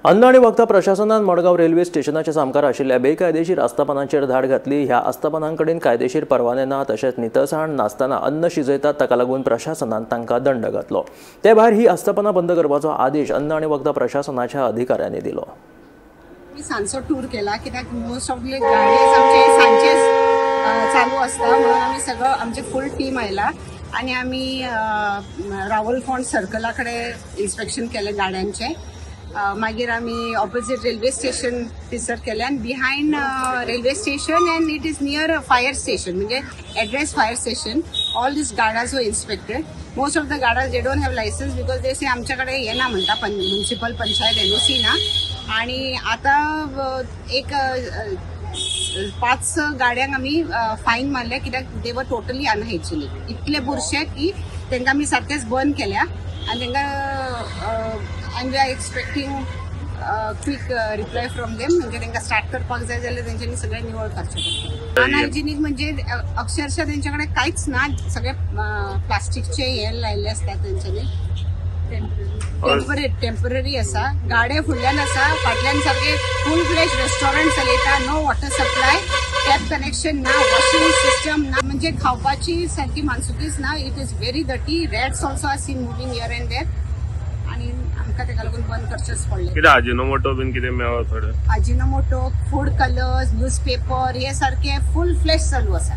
अन्न आनी वखदां प्रशासनान मडगांव रेल्वे स्टेशनाच्या सामकार आशिल्ल्या बेकायदेशीर आस्थापनांचेर धाड घातली. ह्या आस्थापनांकडेन कायदेशीर परवाने ना तशेंच नितळसाण नासतना अन्न शिजयतात, ताका लागून प्रशासनान तांकां दंड घातलो. ते भायर ही आस्थापनां बंद करपाचो आदेश अन्न आनी वखदां प्रशासनाच्या अधिकाऱ्यांनी दिलो. आमी सांजचो टूर केला कित्याक मोस्ट ऑफ the गाडयेज आमचे सांजचेच चालू आसता म्हणून आमी सगळं आमचे फूल टीम आयला आनी आमी रावल फोंड सर्कला कडेन इन्स्पेक्शन केलें गाड्यांचें. मागीर आमी ऑपोजीट रेल्वे स्टेशन थंयसर केलें आनी behind railway station and it is near fire station म्हणजे address fire station all these गाडाज were inspected. Most of the गाडाज they don't have licence because they say आमच्या कडेन हे ना म्हणटा म्युनिसिपल पंचायत एनओसी ना. आणि आता एक 5 गाड्यांक आमी फायन मारले कित्याक दे वर टोटली अनहायजेनिक. इतले बुरशे की तांकां आमी सारकेच बंद केल्या आनी तांकां and we are expecting quick reply from them. म्हणजे तांकां स्टार्ट करपाक जाय जाल्यार तेंच्यांनी सगळें निवळ करचें पडटलें. अनहायजेनिक म्हणजे अक्षरशः तेंच्या कडेन कांयच ना, सगळे प्लास्टिकचे हे लायिल्ले आसता तेंच्यांनी. टेम्पररी आसा, गाडे फुडल्यान आसा, फाटल्यान सारके फूल फ्लॅश रेस्टॉरंट चलयता. No water supply, tap connection ना, वॉशिंग सिस्टम ना, म्हणजे खावपाची सारकी मानसुकीच ना. It is very dirty. Rats also are seen moving here and there आनी आमकां तेका लागून बंद करचेंच पडलें. कितें आजिनोमोटो बीन कितें मेळ्ळो थोडें? आजिनोमोटो, फूड कलर्स, न्यूजपेपर हे सारके फूल फ्लॅश चालू आसा.